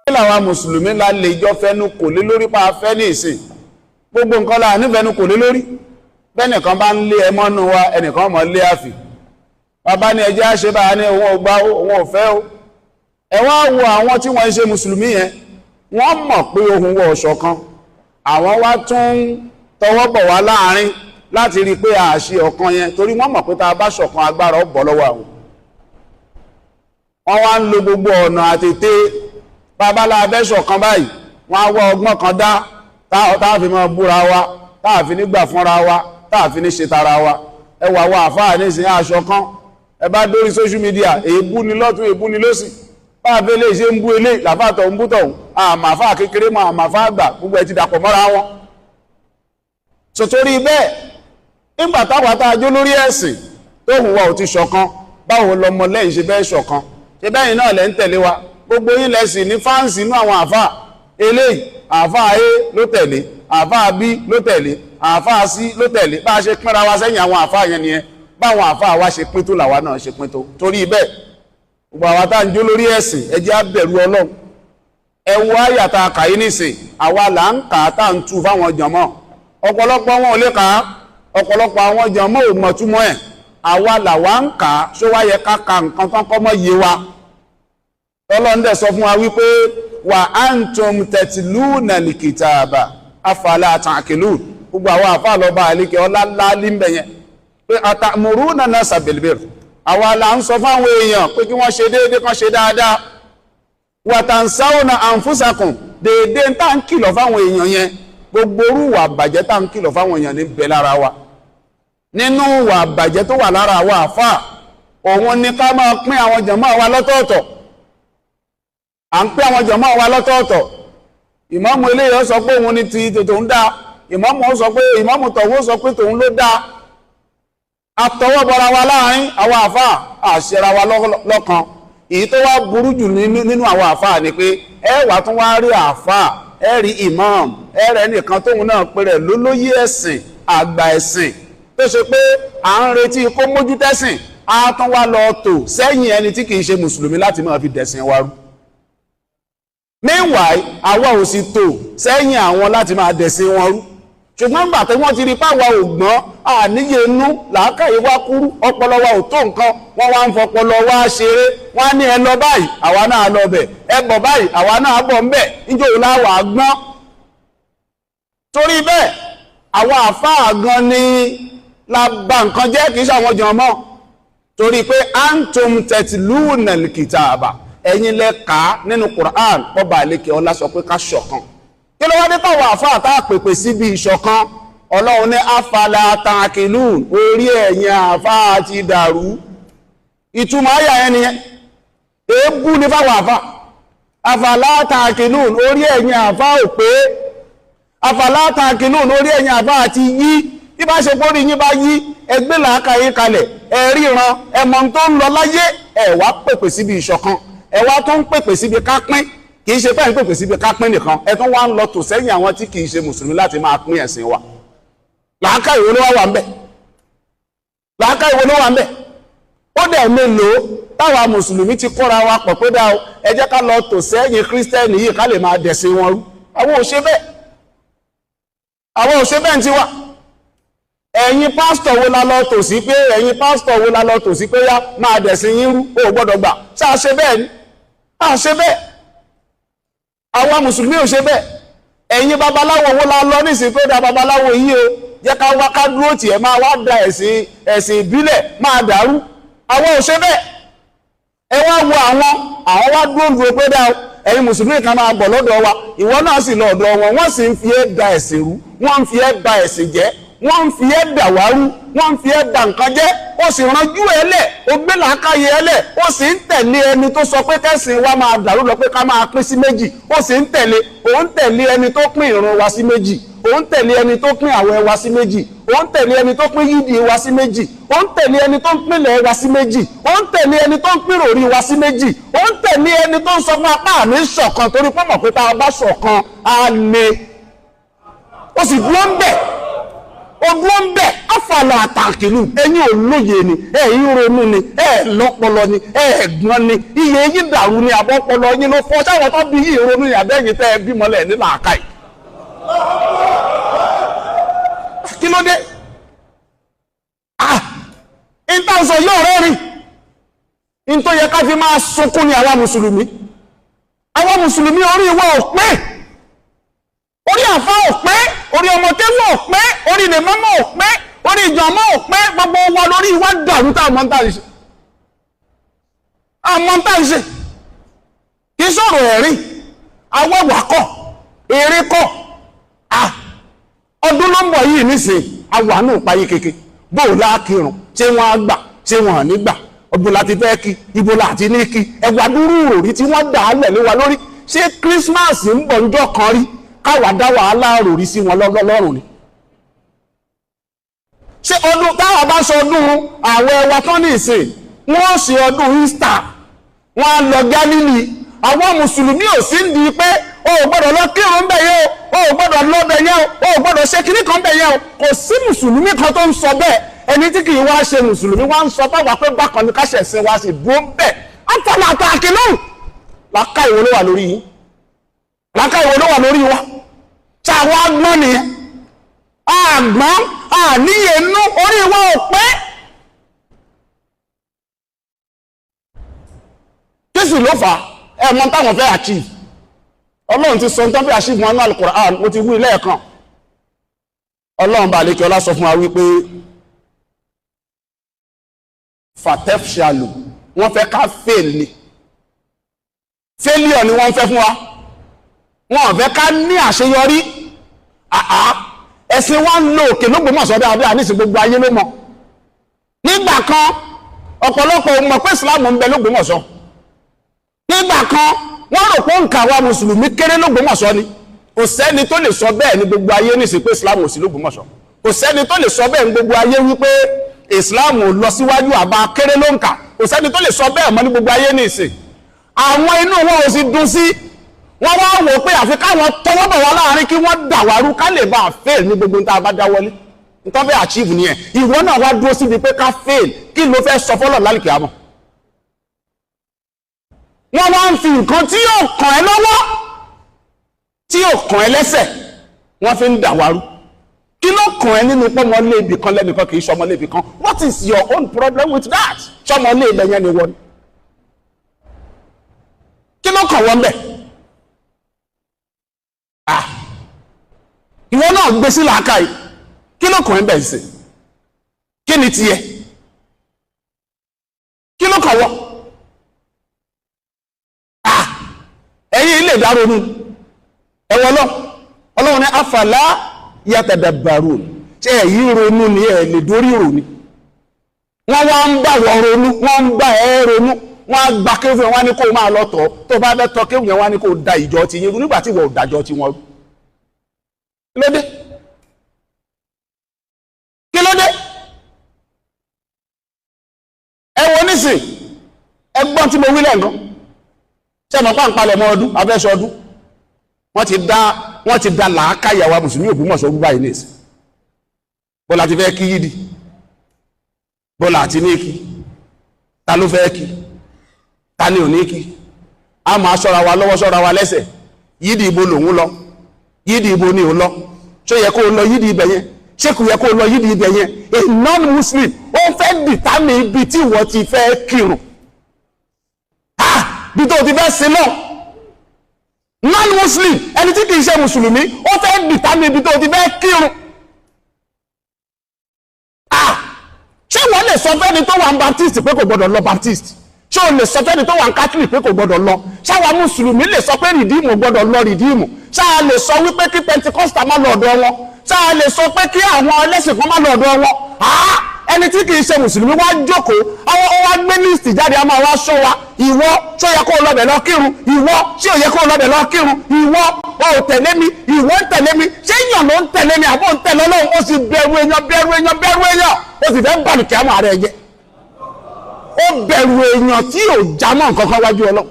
Làwa mùsùlùmí la lè jọ fẹnu kò lé lórí pa afẹ́ ní ìsìn? Gbogbo nǹkan la nífẹ̀ẹ́nu kò lé lórí. Bẹ́nìkan bá ń lé ẹ mọ́nú wa, ẹnìkan mọ́ lé àfì. Bàbá ní ẹjẹ́ àṣẹ bá ní òun ò gbà, òun ò fẹ́ o. Ẹ wá wo àwọn tí wọ́n ń ṣe mùsùlùmí yẹn, wọ́n mọ̀ pé ohun wọ ọ̀ṣọ̀kan. Àwọn wá tún tọwọ́ bọ̀ wá láàrin láti rí i pé àṣe ọ̀kan yẹn, torí wọ́n mọ̀ pé tá a bá ṣọ̀kan, agbára ó bọ́ lọ́wọ́ àwọn. Wọ́n wá ń lo gbogbo ọ̀nà àtètè. Babalá abẹ́ ṣọ̀kan báyìí, wọ́n á wá ọgbọ́n kan dá tá a fi máa búra wa, tá a fi ní gbà fúnra wa, tá a fi ní ṣe tara wa. Ẹ wà wá àfáà nísìnyí, aṣọ kan. Ẹ bá dórí social media, èébú ni lọ́tún, èébú ni lọ́sì. Bá a fẹ́ lè ṣe ń bú eléyìí, làfáà ń bú tọ̀hún. Àmàfáà kékeré mọ́, àmàfáà àgbà, gbogbo ẹ ti dàpọ̀ mọ́ra wọn. Sotori bẹ́ẹ̀, nígbà táwa tá a jó lórí ẹ̀sìn tó hùn wa ò ti ṣọ̀kan, báwo lọmọ lẹ́yìn ṣe bẹ́ẹ̀ ṣọ̀kan? Ṣe bẹ́yìn náà lẹ́ ń tẹ̀lé wa? Gbogbo yín lẹ sì ní fans inú àwọn àfáà. Eléyìí, àfáà A ló tẹ̀lé, àfáà B ló tẹ̀lé, àfáà C ló tẹ̀lé. Bá a ṣe pínra wa sẹ́yìn àwọn àfáà yẹn nìyẹn. Báwọn àfáà wa ṣe pín tó làwa náà ṣe pín tó. Torí bẹ́ẹ̀, gbogbo àwa tá à ń jó lórí ẹ̀sìn, ẹ jẹ́ á bẹ̀rù Ọlọ́run. Ẹ wo àyàtà kàyí nìsín, àwa là ń kà á, tá à ń tu fáwọn jànmọ́. Ọ̀pọ̀lọpọ̀ wọn ò lè kà á, ọ̀pọ̀lọpọ̀ àwọn jànmọ́ ò mọ̀ túmọ̀ ẹ̀. Àwa làwa ń kà á. Ṣó wá yẹ ká ka nǹkan tán kọ́ mọ́ yé wa? Ọlọ́run dẹ̀ sọ fún wa wípé wa antum tatluna al-kitaba afala ta'qilun. Gbogbo àwọn àfa lọ́ba àlekè ọlá ńlá níbẹ̀ yẹn pé atamuruna nasa bil-birr, àwa là ń sọ fáwọn èèyàn pé kí wọ́n ṣe déédéé, kan ṣe dáadáa. Wa tansawna anfusakum. Déédéé tá ń kìlọ̀ fáwọn èèyàn yẹn, gbogbo orúwà bàjẹ́ tá ń kìlọ̀ fáwọn èèyàn ní bẹ lára wa. Nínú ìwà bàjẹ́ tó wà lára àwa àfáà, òun ni ká máa pín àwọn jàmáà wa lọ́tọ̀ọ̀tọ̀. À ń pín àwọn jàmáà wa lọ́tọ̀ọ̀tọ̀. Ìmáàmù eléyìí sọ pé òun ni ti tòun dá, ìmáàmù ó sọ pé, ìmáàmù tọ̀hún ó sọ pé tòun ló dá. Àtọwọ́bọra wa láàrin àwọn àfáà, àṣẹra wa lọ́kan. Èyí tó wá burú jù nínú àwọn àfáà ni pé ẹ wà tún wá rí àfáà, ẹ rí imam, ẹ rẹ nìkan tóun náà pé rẹ̀ lólóyè ẹ̀sìn, àgbà ẹ̀sìn, tó ṣe pé à ń retí kó mójútẹ́sìn, á tún wá lọ tò sẹ́yìn ẹni tí kìí ṣe mùsùlùmí láti máa fi dẹ̀sìn wa rú. Meanwhile, àwa ò sì tò sẹ́yìn àwọn láti máa dẹ̀sìn wọn rú. Ṣùgbọ́n gbà tí wọ́n ti rí páwa ò gbọ́n, àníyè inú, làákàyè wa kúrú, ọpọlọ wa ò tó nǹkan, wọ́n wá ń fọpọlọ wa ṣeré. Wọ́n á ní ẹ lọ báyìí, àwa náà lọ bẹ̀. Ẹ bọ̀ báyìí, àwa náà bọ̀ ńbẹ̀. Níjọ́ òun láwà gbọ́n? Torí bẹ́ẹ̀, àwọn àfáà gan ni la bà nǹkan jẹ́, kì í ṣe àwọn jọmọ́, torí pé antum tatluna al-kitaba, ẹ̀yin lẹ kà á nínú Qur'an, ọba àlekè ọlá sọ pé ká ṣọ̀kan. Kí ló wá dé táwọn àfáà tá a pèpè síbi ìṣọ̀kan? Ọlọ́run ní afala ta'qilun, orí ẹ̀yin àfáà ti dàrú. Ìtumọ̀ àyà yẹn nìyẹn. Èébú ní fáwọn àfáà. Afala ta'qilun, orí ẹ̀yin àfáà ò pé. Afala ta'qilun, orí ẹ̀yin àfáà ti yí. Bí bá ṣe pórí yín bá yí, ẹgbẹ́ làákàyè kalẹ̀, ẹ ríran, ẹ mọ̀ tó ń lọ láyé. Ẹ wá pèpè síbi ìṣọ̀kan, ẹ wá tó ń pèpè síbi ká pín. Kì í ṣe pé ẹ ń pèpè síbi ká pín nìkan, ẹ tún wá ń lọ tò sẹ́yìn àwọn tí kì í ṣe mùsùlùmí láti máa pín ẹ̀sìn wa. Làákàyè wo ló wá wà ń bẹ̀? Làákàyè wo ló wà ń bẹ̀? Ó dẹ̀ mélòó táwa mùsùlùmí ti kóra wa pọ̀ pé dá o, ẹ jẹ́ ká lọ tò sẹ́yìn kírísítẹ́nì yìí ká lè máa dẹ̀sìn wọn rú? Àwọn ò ṣe bẹ́ẹ̀, àwọn ò ṣe bẹ́ẹ̀ ń tiwa. Ẹ̀yin pásítọ̀ wo la lọ tò sí pé, ẹ̀yin pásítọ̀ wo la lọ tò sí pé yá máa dẹ̀sìn yín rú, ó gbọ́dọ̀ gbà? Ṣáà ṣe bẹ́ẹ̀ ni? A ṣe bẹ́ẹ̀. Àwa mùsùlùmí ò ṣe bẹ́ẹ̀. Ẹ̀yin babaláwo wo la lọ nísìnyí pé da babaláwo yìí o, jẹ́ ká wá ká dúró tiẹ̀, máa wá da ẹ̀sìn ìbílẹ̀ máa dàrú? Àwọn ò ṣe bẹ́ẹ̀. Ẹ wá wo àwọn wá dúró dúró pé dá o, ẹ̀yin mùsùlùmí kan máa bọ̀ lọ́dọ̀ wa. Ìwọ náà sì lọ ọ̀dọ̀ wọn, wọ́n sì ń fi ẹ́ da ẹ̀sìn rú, wọ́n ń fi ẹ́ ba ẹ̀sìn jẹ́, wọ́n ń fi ẹ́ dà wá rú, wọ́n ń fi ẹ́ da nǹkan jẹ́. Ó sì ránjú ẹ lẹ̀, ó gbé làákàyè ẹ lẹ̀, ó sì ń tẹ̀lé ẹni tó sọ pé kẹ́sìn wa máa dàrú lọ, pé ká máa pín sí méjì. Ó sì ń tẹ̀lé, òun tẹ̀lé ẹni tó pín ìrun wa sí méjì, òun tẹ̀lé ẹni tó pín àwẹ̀ wa sí méjì, òun tẹ̀lé ẹni tó pín yídì wa sí méjì, òun tẹ̀lé ẹni tó ń pínlẹ̀ wa sí méjì, òun tẹ̀lé ẹni tó ń pín ròrí wa sí méjì, òun tẹ̀lé ẹni tó ń sọ fún apá àmì ṣọ̀kan, torí pé mọ̀ pé tá a bá ṣọ̀kan á le. Ó sì dúró ń bẹ̀. Ogun ń bẹ afàlà àtàkìlù. Ẹ̀yin ò lóye ni, ẹ̀yin ronú ni, ẹ̀ lọ́pọlọ ni, ẹ̀ gbọ́n ni, iye yín dàrú ni, àbọ̀pọlọ yín ló fọ́. Sáwọn tó bí yìí ronú ni, àbẹ́yìn tẹ́ ẹ bímọ lẹ̀ ní làákàyè. Kí ló dé? Ah, ìtànsọ yóò rẹ́rìn. Ìtò yẹ ká fi máa sunkún ni àwa mùsùlùmí. Àwa mùsùlùmí, orí wa ò pé, orí àfa ò pé, orí ọmọkéwò ò pé, orí lèmọ́mọ́ ò pé, orí ìjọmọ́ ò pé. Gbogbo wa lórí wa dàrú tá a mọ̀ ń tà ń ṣe, a mọ̀ ń tà ń ṣe. Kì í sọ̀rọ̀ ẹ̀rín awẹ́wà kọ̀, eré kọ̀. Ah, ọdún ló ń bọ̀ yìí nísìnyí, awàánú ìpayé keke bóò láàkírun. Ṣé wọ́n á gbà? Ṣé wọ́n á ní gbà? Ọdún láti fẹ́ kí ibo láti ní kí ẹwà dúró òrí tí wọ́n dà á lẹ̀ lé wa lórí. Ṣé Christmas ń bọ̀ ńjọ́ kan rí káwa dá wàhálà ròrí sí wọn lọ́rùn ni? Ṣé ọdún táwa bá sọ ọdún àwẹ̀ wa tán ní ìsìn, wọ́n ṣe ọdún Easter, wọ́n á lọ Gálílì. Àwọn mùsùlùmí ò sí ń di pé o ò gbọ́dọ̀ lọ kírun bẹ̀ yẹn o, o ò gbọ́dọ̀ lọ bẹ̀ yẹn o, o ò gbọ́dọ̀ ṣe kíní kan bẹ̀ yẹn o. Kò sí mùsùlùmí kan tó ń sọ bẹ́ẹ̀. Ẹni tí kì í wá ṣe mùsùlùmí wá ń sọ báwa pé bákan ni káṣẹ̀ sin wa sì dúró ń bẹ̀. Àtàlà àtàkì lóhùn. Làákà ìwọ ló wà lórí yín? Làákà ìwọ ló wà lórí wa? Ṣé àwọn agbọ́n nìyẹn? Àgbọ́n àníyànú, orí wa ò pé. Jésù ló fà á. Ẹ mọ táwọn fẹ́ achieve. Ọlọ́run ti sọ tán fẹ́ achieve wọn ní Al-Qur'an. Mo ti wí lẹ́ẹ̀kan. Ọlọ́run bá lékè ọlá sọ fún wa wípé fatefshalu, wọ́n fẹ́ ká fail ni, failure ni wọ́n fẹ́ fún wa. Wọ́n fẹ́ ká ní àṣeyọrí. Àá, ẹ̀sìn wa ń lo òkè l'Ógbómọ̀ṣọ́ dáadáa nísìn, gbogbo ayé ló mọ̀. Nígbà kan, ọ̀pọ̀lọpọ̀ mọ̀ pé Islam ń bẹ l'Ógbómọ̀ṣọ́. Nígbà kan, wọ́n rò pé òǹkà wa mùsùlùmí kéré l'Ógbómọ̀ṣọ́ ni. Kò sẹ́ni tó lè sọ bẹ́ẹ̀ ní gbogbo ayé nísìn pé Islam ò sí l'Ógbómọ̀ṣọ́. Kò sẹ́ni tó lè sọ bẹ́ẹ̀ ní gbogbo ayé wípé Islam ò lọ síwájú, àbá kéré lóǹkà. Kò sẹ́ni tó lè sọ bẹ́ẹ̀ mọ́ ní gbogbo ayé nísìn. Àwọn inú wọn ò sì dùn sí. Wọ́n wá wò pé àfi káwọn tọwọ́ bọ̀ wá láàrin, kí wọ́n dà wá rú, ká lè bá a fail ní gbogbo níta bá dáwọ́lé. Nítorí fẹ́ achieve nìyẹn. Ìwọ náà wá dúró síbi pé ká fail. Kí ló fẹ́ sọ fọ́lọ̀ lálùkì àmọ́? Wọ́n wá ń fi nǹkan tí yóò kàn ẹ́ lọ́wọ́, tí yóò kàn ẹ́ lẹ́sẹ̀, wọ́n fi ń dà wá rú. Kí ló kàn ẹ́ nínú pọ́nmọ́lé ibì kan lẹ́nìkan kì í ṣọmọlé ibì kan? What is your own problem with that? Ṣọmọlé ibẹ̀ yẹn ni wọ́n. Kí ló kàn wọ́n bẹ̀? Ah, ìwọ náà gbé sí làákàyè. Kí ló kàn ẹ́ bẹ̀ sí? Kí ni tiẹ̀? Kí ló kàn wọ́n? Ah, ẹ̀yin ilé ìdárònú ẹ̀wọ̀n lọ. Ọlọ́run ní afala yatadabbarun. Ṣé ẹ̀yin ronú ni? Ẹ̀ lè dórí ròní. Wọ́n wá ń bá wọ́n ronú, wọ́n ń bá ẹ ronú. Wọ́n á gba kéwù yẹn, wọ́n á ní kó o máa lọ tọ̀. Tó o bá fẹ́ tọ́ kéwù yẹn, wọ́n á ní kó o da ìjọ ti yín rú nígbà tí ìwọ ò dájọ́ ti wọn rú. Kí ló dé? Kí ló dé? Ẹ wo nísìn, ẹ gbọ́n tí mo wí lẹ́ǹkan. Ṣé ẹ mọ̀ pàǹpalẹ̀ mọ́ ọdún abẹ́ṣọ ọdún? Wọ́n ti da làákàyà wa mùsùlùmí Ògbómọ̀ṣọ́ rú báyìí nísìn. Bọ́lá ti fẹ́ kí yídi, bọ́lá àti ní kí, ta ló fẹ́ kí, ta ni ò ní kí? A máa ṣọ́ra wa lọ́wọ́, ṣọ́ra wa lẹ́sẹ̀. Yídi ibo lòun lọ? Yídi ibo ni ò lọ? Ṣé yẹ kó o lọ yídi ibẹ̀ yẹn? Ṣé kò yẹ kó o lọ yídi ibẹ̀ yẹn? A non-Muslim ó fẹ́ determine ibi tí ìwọ ti fẹ́ kírun, ah, bí tó o ti fẹ́ sin náà. Non-Muslim, ẹni tí kìí ṣe mùsùlùmí, ó fẹ́ determine ibi tó o ti fẹ́ kírun. Ah, ṣé wọ́n lè sọ fẹ́ni tó wà ní Baptist pé kò gbọ́dọ̀ lọ Baptist? Ṣé o lè sọ fẹ́ni tó wà ní Catholic pé kò gbọ́dọ̀ lọ? Ṣáwa mùsùlùmí lè sọ pé Redeem gbọ́dọ̀ lọ Redeem? Ṣáà lè sọ wípé kí Pentecostal má lọ ọ̀dọ̀ wọn? Ṣáà lè sọ pé kí àwọn ẹlẹ́sìn kan má lọ ọ̀dọ̀ wọn? Ah, ẹni tí kìí ṣe mùsùlùmí wá jókòó, àwọn ó wá gbé list jáde, a máa wá ṣọ́ wa. Ìwọ, ṣó yẹ kó o lọ bẹ̀ lọ kírun? Ìwọ, ṣé ò yẹ kó o lọ bẹ̀ lọ kírun? Ìwọ ò tẹ̀lé mi, ìwọ ń tẹ̀lé mi. Ṣé èèyàn ló ń tẹ̀lé mi àbó ń tẹ̀lé Ọlọ́run? Ó sì bẹ̀rù èèyàn, bẹ̀rù èèyàn, bẹ̀rù èèyàn, ó sì fẹ́ bàlùkẹ́ àmọ́ ààrẹ jẹ́. Ó bẹ̀rù èèyàn tí ò jámọ́ nǹkan kan wájú Ọlọ́run.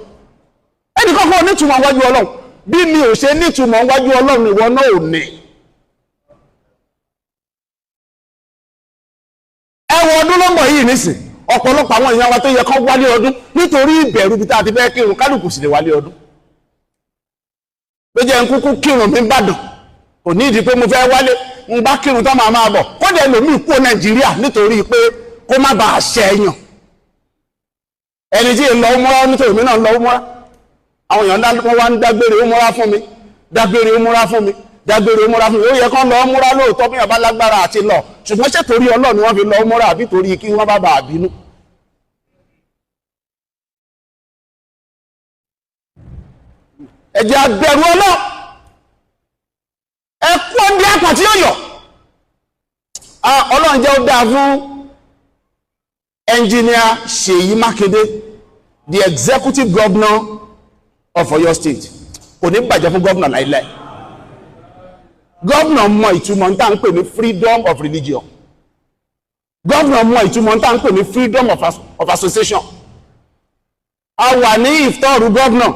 Ẹnì kankan ò nítumọ̀ wájú Ọlọ́run. Bí mi ò ṣe nítumọ̀ wájú Ọlọ́run, ìwọ náà ò ní. Ọdún ló ń bọ̀ yìí nísìn. Ọ̀pọ̀lọpọ̀ àwọn èèyàn wa tó yẹ kán wálé ọdún, nítorí ìbẹ̀rù bí tá a ti fẹ́ kírun, kálukú sì lè wálé ọdún. Ló jẹ́ ń kúkú kírun mi bàdàn, kò ní ìdí pé mo fẹ́ wálé. Ń bá kírun tán, máa máa bọ̀. Kódà ẹlòmíì kúrò Nàìjíríà nítorí pé kó má bàa ṣẹ̀yàn. Ẹni tí ń lọ múra nítorí mi náà ń lọ múra. Àwọn èèyàn wọ́n wá ń dágbére múra fún mi, dágbére múra fún mi, dágbére múra fún mi. Ó yẹ kán lọ múra lóòótọ́ bí wọ́n bá lágbára àti lọ, ṣùgbọ́n ṣé torí Ọlọ́run ni wọ́n fi lọ múra àbí torí kí wọ́n bá bàa bínú? Ẹ jẹ́ a bẹ̀rù Ọlọ́run. Ẹ kú ọdí àpàtì ọ̀yọ́. Ọlọ́run jẹ́ ó dáa fún Engineer Ṣèyí Mákindé, the executive governor of Oyo State. Kò ní bàjẹ́ fún governor láìláì. Governor mọ ìtumọ̀ ń tà ń pè ní freedom of religion. Governor mọ ìtumọ̀ ń tà ń pè ní freedom of association. A wà ní ìfitọ́rù governor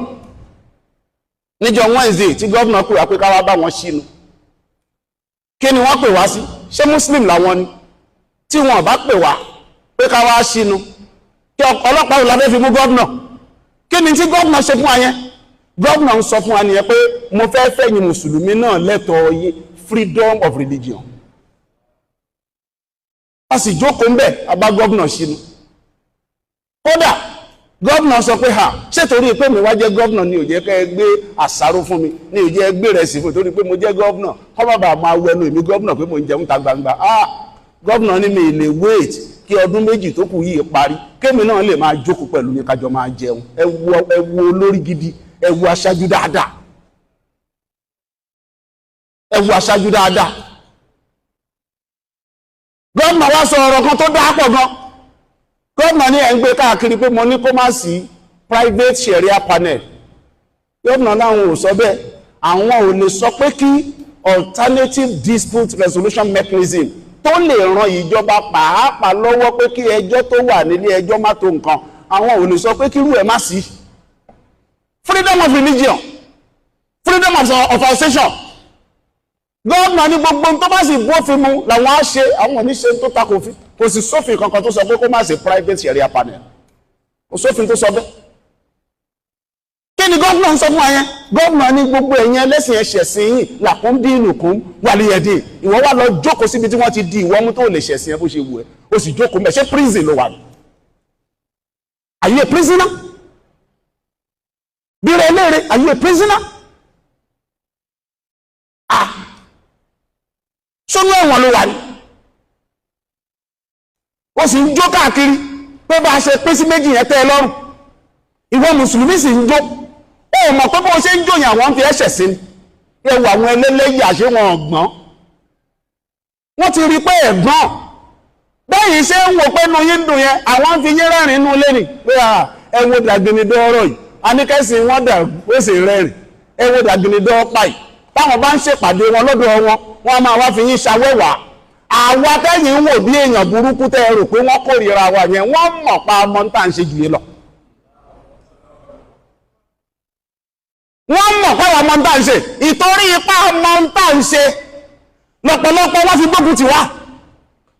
níjọ́ Wednesday tí governor pè wá pé ká wá bá wọn ṣínu. Kí ni wọ́n pè wá sí? Ṣé Muslim làwọn ni tí wọn bá pè wá pé ká wá ṣínu? Kí ọlọ́pàá wò la fẹ́ fi mú governor? Kí ni tí governor ṣe fún wa yẹn? Governor ń sọ fún wa nìyẹn pé mo fẹ́ fẹ̀yìn mùsùlùmí náà lẹ́tọ̀ọ́ yé, freedom of religion. A sì jókòó ń bẹ̀, a bá governor ṣínu. Kódà governor sọ pé, ha, ṣé torí pé mi wá jẹ́ governor ni ò jẹ́ kẹ́ ẹ gbé àsáró fún mi, ni ò jẹ́ ẹ gbé rẹ̀ sí fún mi? Torí pé mo jẹ́ governor, kọ́ bàbá máa wẹnu èmi governor pé mo ń jẹun ta gbangba. Ah, governor ní mi lè wait kí ọdún 2 tó kù yìí parí, kémi náà lè máa jókòó pẹ̀lú yín, kájọ máa jẹun. Ẹ wo, ẹ wo olórí gidi, ẹ wo aṣáájú dáadáa, ẹ wo aṣáájú dáadáa. Governor wá sọ ọ̀rọ̀ kan tó dáa pọ̀ gan. Governor ní ẹ̀ ń gbé káàkiri pé mo ní kó má sí private sharia panel. Governor láwọn ò sọ bẹ́ẹ̀. Àwọn ò lè sọ pé kí alternative dispute resolution mechanism tó lè ran ìjọba pàápàá lọ́wọ́ pé kí ẹjọ́ tó wà nílé ẹjọ́ má tó nǹkan, àwọn ò lè sọ pé kírú ẹ̀ má sí. Freedom of religion, freedom of association. Governor ní gbogbo tó bá sì bófin mu làwọn á ṣe, àwọn oníṣe tó takò fi. Kò sì sófin kankan tó sọ pé kó má ṣe private sharia panel. Kò sófin tó sọ bẹ́ẹ̀. Kí ni governor ń sọ fún wa yẹn? Governor ní gbogbo ẹ̀yin ẹlẹ́sìn, ẹ̀ṣẹ̀ sí yìí, lakum dinukum waliyadin. Ìwọ wá lọ jókòó síbi tí wọ́n ti di ìwọ mú tó lè ṣẹ̀sìn ẹ bó ṣe wù ẹ́, o sì jókòó mẹ́. Ṣé prison ló wà ní? Are you a prisoner? Bí rẹ léèrè, are you a prisoner? Ah, sónú ẹ̀wọ̀n ló wà ní? Ó sì ń jó káàkiri pé bá a ṣe pín sí méjì yẹn tẹ́ ẹ lọ́rùn. Ìwọ mùsùlùmí sì ń jó. Ó mọ̀ pé bó ṣe ń jó yẹn, àwọn fi ẹ̀ṣẹ̀ sí ni. Ẹ wo àwọn ẹlẹ́lẹ́yà, ṣé wọn ọ̀gbọ́n? Wọ́n ti rí pé ẹ̀gbọ́n bẹ́yìn ṣe ń wò pé inú yín dùn yẹn, àwọn ń fi yín rẹ́rìn inú ilé ni pé ẹ wo dàgbìnìdọ́ ọ̀rọ̀ yìí, aníkẹ́sìn wọn dà, ó sì rẹ́rìn. Ẹ wo dàgbìnìdọ́ ọ̀pá yìí. Táwọn bá ń ṣèpàdé wọn lọ́dọ̀ wọn, wọ́n máa wá fi yín ṣàwẹ́wà. Àwa tẹ́yìn ń wò bí èèyàn burúkú, tẹ́ ẹ rò pé wọ́n kórìíra wa yẹn, wọ́n mọ̀ pa ọmọ ń tà ń ṣe jù yín lọ. Wọ́n mọ̀ pé ọmọ ń tà ń ṣe. Ìtorí ipá ọmọ ń tà ń ṣe lọ́pọ̀lọpọ̀ wọ́n fi gbógun tì wá,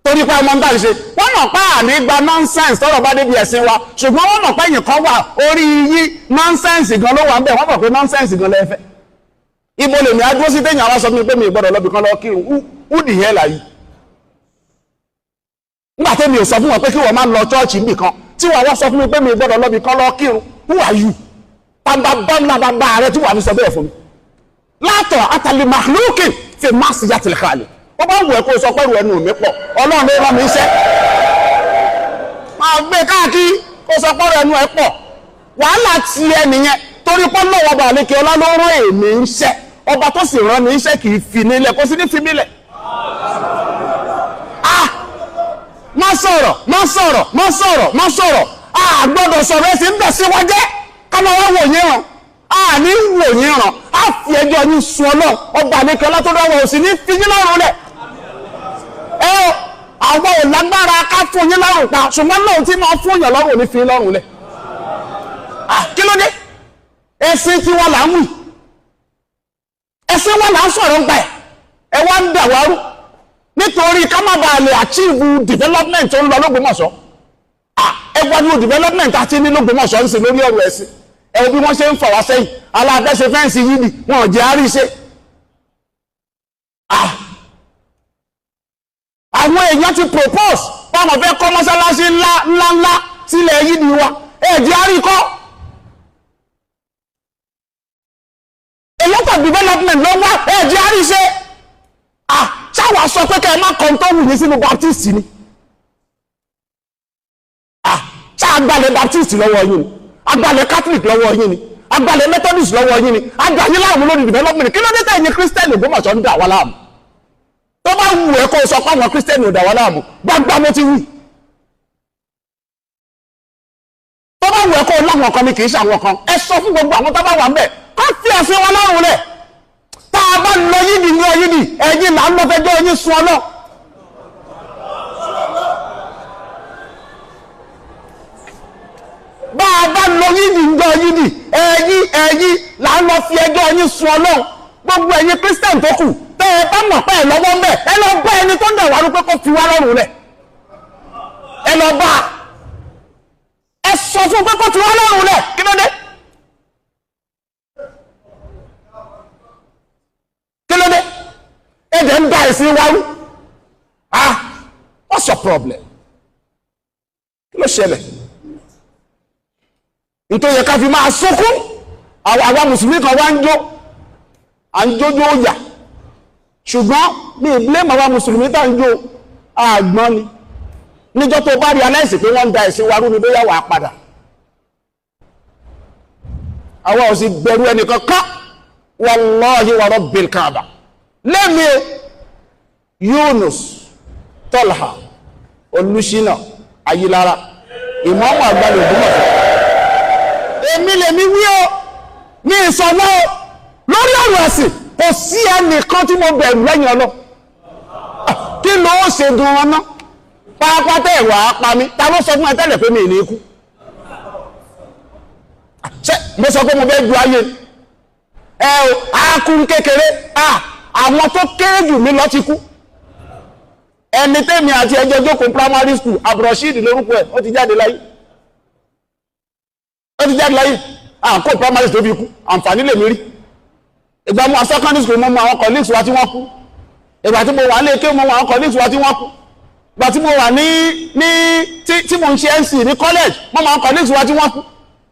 torí pé ọmọ ń tà ń ṣe. Wọ́n mọ̀ pé àní gba nonsense tọ́rọ̀ bá débi ẹ̀sìn wa, ṣùgbọ́n wọ́n mọ̀ pé ẹ̀yìn kan wà orí yín, nonsense gan ló wà ń bẹ̀. Wọ́n mọ̀ pé nonsense gan lẹ́fẹ̀ẹ́. Ibo lèmi á dúró sí téèyàn wá sọ fún mi pé mi gbọ́dọ̀ lọ́bì kan lọ kírun? Who the hell are you? Nígbà tó mi ò sọ fún wọn pé kí wọ́n máa lọ church níbì kan, tí wọ́n wá sọ fún mi pé mi gbọ́dọ̀ lọ́bì kan lọ kírun, who are you? Bàbá bá bàbá rẹ tí wàá fi sọ bẹ́ẹ̀ fún mi? Látọ̀ àtàlẹ́ makhlukin fi ma'siyatil khaliq. Wọ́n bá wù ẹ́ kó o sọ pẹ́rù ẹnu mi pọ̀, Ọlọ́run ló rán mi iṣẹ́. Máa gbé káàkiri kó o sọ pẹ́rù ẹnu ẹ pọ̀, wàhálà ti ẹ nìyẹn. Torí pé lọ́wọ́ ọba àlekè ọlá ló rán èmi ń ṣẹ́. Ọba tó sì rán mi ń ṣẹ́ kì í fi nílẹ̀, kó sì ní fi mílẹ̀. Ah, má sọ̀rọ̀, má sọ̀rọ̀, má sọ̀rọ̀, má sọ̀rọ̀. A gbọ́dọ̀ sọ̀rọ̀. Ẹ sì ń bẹ̀ sí wa jẹ́ ká máa wá wò yín ràn. A ní wò yín ràn, á fi ẹjọ́ yín sun Ọlọ́run ọba àlekè ọlá tó dáwọ́, ò sì ní fi yín lọ́rùn lẹ̀. Ẹ àwọn ò lágbára ká fún yín lọ́rùn pa, ṣùgbọ́n lóun tí máa fún yàn lọ́rùn ní fi yín lọ́rùn lẹ̀. Kí ló dé? Ẹ̀sìn tí wọ́n là ń wì, ẹ̀sìn wọn là ń sọ̀rọ̀ ń pa ẹ̀. Ẹ wá ń dà wárú. Nítorí ká má bàa lè achieve development tó ń lọ l'Ógbómọ̀ṣọ́. Ẹ wá ní development àti ní l'Ógbómọ̀ṣọ́ ń sìn lórí ọ̀rọ̀ ẹ̀sìn. Ẹ wo bí wọ́n ṣe ń fà wá sẹ́yìn. Aláàfẹ́ṣe fence yìí ni wọn ò jẹ́ àríṣe. Àwọn èèyàn ti propose báwọn fẹ́ kọ́ mọ́sálásí ńlá ńlá ńlá sílẹ̀ yìí ni wa, ẹ jẹ́ àríkọ́. A lot of development ló wá, ẹ jẹ́ àríṣe. Ṣáwa sọ pé kẹ́ ẹ má kọ́ tó wù ní sínú Baptist ni? Ṣá agbálẹ̀ Baptist lọ́wọ́ yín ni? Agbálẹ̀ Catholic lọ́wọ́ yín ni? Agbálẹ̀ Methodist lọ́wọ́ yín ni? Agbáyé láàmú lórí development. Kí ló dé tẹ̀yìn Christian Ògbómọ̀ṣọ́ ń dà wá láàmú? Tó bá wù ẹ́ kó o sọ pé àwọn Christian ò dà wá láàmú, gbangba mo ti wí. Tó bá wù ẹ́ kó o láwọn kan ni, kì í ṣe àwọn kan. Ẹ sọ fún gbogbo àwọn tó bá wà ń bẹ̀ kó fi ẹ̀sìn wọn lọ́rùn lẹ̀. Tá a bá lọ yídì ní ọyídì, ẹ̀yin là ń lọ fẹjọ́ yín sun ọlọ́. Bá a bá lọ yídì ń jọ yídì, ẹ̀yin là ń lọ fi ẹjọ́ yín sun ọlọ́. Gbogbo ẹ̀yin Christian tó kù, tẹ́ ẹ bá mọ̀ pé ẹ lọ́wọ́ ń bẹ̀, ẹ lọ bá ẹni tó ń dà wá rú pé kó fi wá lọ́rùn lẹ̀. Ẹ lọ bá ẹ sọ fún pé kó fi wá lọ́rùn lẹ̀. Kí ló dé? Kí ló dé? Ẹ jẹ́ ń da ẹ̀sìn wa rú. What's your problem? Kí ló ṣẹlẹ̀? Nítorí yẹ ká fi máa sunkún. Àwa mùsùlùmí kan wá ń jó, à ń jójó yà. Ṣùgbọ́n mi ì blame àwa mùsùlùmí tá ń jó, àgbọ́n ni. Níjọ́ tó bá realize pé wọ́n ń da ẹ̀sìn wa rú ni bóyá wàá padà. Àwa ò sì bẹ̀rù ẹnìkan kan. Wallahi wa rabbil Kaaba. Lẹ́mi Yunus Tọ́lá Olúṣínà Ayílára, ìmáàmù àgbà l'Ògbómọ̀ṣọ́. Èmi lèmi wí o, ní ìsọ̀wọ́ o, lórí ọ̀rọ̀ ẹ̀sìn kò sí ẹnìkan tí mo bẹ̀rù lẹ́yìn ọlọ́. Kí ló ó ṣe gan-an ná? Pápátá ẹ̀wà á pa mí, ta ló sọ fún ẹ tẹ́lẹ̀ pé mi ì ní kú? Ṣé mo sọ pé mo fẹ́ ju ayé? Ẹ o, á kú kékeré, àwọn tó kéré jù mí lọ ti kú. Ẹni tẹ́mi àti ẹjọ́ jókòó primary school, Abdulrasheed lórúkọ ẹ̀, ó ti jáde láyé. Ó ti jáde láyé. Àǹkó primary school tó fi kú, àǹfààní lèmi rí. Ìgbà mo wà secondary school, mo mọ àwọn colleagues wa tí wọ́n kú. Ìgbà tí mo wà ní èké, mo mọ àwọn colleagues wa tí wọ́n kú. Ìgbà tí mo wà ní ní tí tí mo ń ṣe NC ní college, mo mọ àwọn colleagues wa tí wọ́n kú.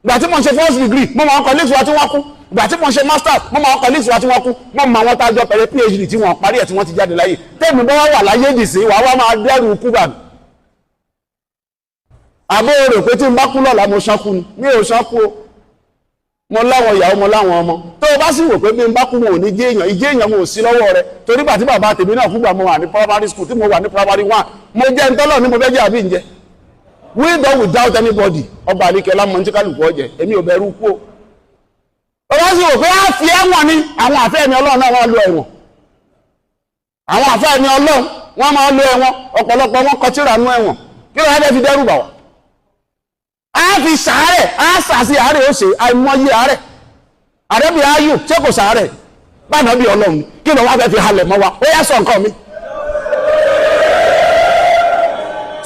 Ìgbà tí mo ń ṣe first degree, mo mọ àwọn colleagues wa tí wọ́n kú. Ìgbà tí mo ń ṣe masters, mo mọ àwọn colleagues wa tí wọ́n kú. Mo mọ àwọn tá a jọ pẹ̀lú PhD tí wọ́n parí ẹ̀ tí wọ́n ti jáde láyé. Tẹ́mi bá wà láyé dì sí, wàá wá máa dẹ́rù kú bà mí. Àbó rò pé tí n bá kú lọ́la mo ṣánkú ni? Mi ò ṣánkú o. Mo láwọn ìyàwó, mo láwọn ọmọ. Tó o bá sì wò pé bí n bá kú wọn ò ní jẹ́ èèyàn, ìjẹ́ èèyàn mo ò sí lọ́wọ́ rẹ. Torí bàtí bàbá tèmi náà kúgbà mo wà ní primary school, tí mo wà ní primary one, mo jẹ́ ntọ́lọ̀ ní mo fẹ́ jẹ́ àbí ǹjẹ́. With or without anybody, ọba àríkẹ́ lámọ̀ ní kálukú ọ̀jẹ̀, èmi ò bẹ̀rù kú o. Ó bá sì wò pé á fi ẹ̀wọ̀n ni, àwọn àfẹ́ ẹni Ọlọ́run náà wọ́n lo ẹ̀wọ̀n. Àwọn àfẹ́ ẹni Ọlọ́run wọ́n máa lo ẹ̀wọ̀n, ọ̀pọ̀lọpọ̀ wọn kọ tírà nú ẹ̀wọ̀n. Kí ló wá fẹ́ fi dẹ́rù bà wá? A fi sàárẹ̀, a sàsí àárẹ̀, ó ṣe àìmọye àárẹ̀. Àrẹ́bí ayù ṣé kò sàárẹ̀? Báyìí bí Ọlọ́run, kí ló wá fẹ́ fi halẹ̀ mọ́ wa? Ó yá, sọ nǹkan mi.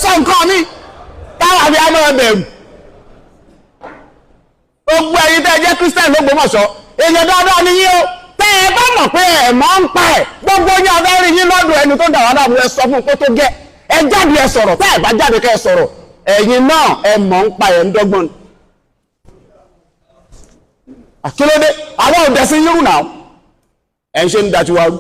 Sọ nǹkan mi. Táwa fi á máa bẹ̀rù. Gbogbo ẹ̀yin tẹ́ ẹ jẹ́ Christian l'Ógbómọ̀ṣọ́, èèyàn dáadáa ni yín o. Tẹ́ ẹ bá mọ̀ pé ẹ̀ máa ń pa ẹ̀, gbogbo yín abẹ́rẹ́ yín lọ́dọ̀ ẹni tó ń dà wá láàmú, ẹ sọ fún un pé tó gẹ́. Ẹ jáde ẹ sọ̀rọ̀, tẹ́ ẹ bá jáde kẹ́ ẹ sọ̀rọ̀, ẹ̀yin náà ẹ mọ̀ ń pa ẹ̀ ń dọ́gbọ́n ni. Àkílódé? Àwọn ò dẹ̀sí yírù náà. Ẹ̀ ń ṣe ń da tiwa rú.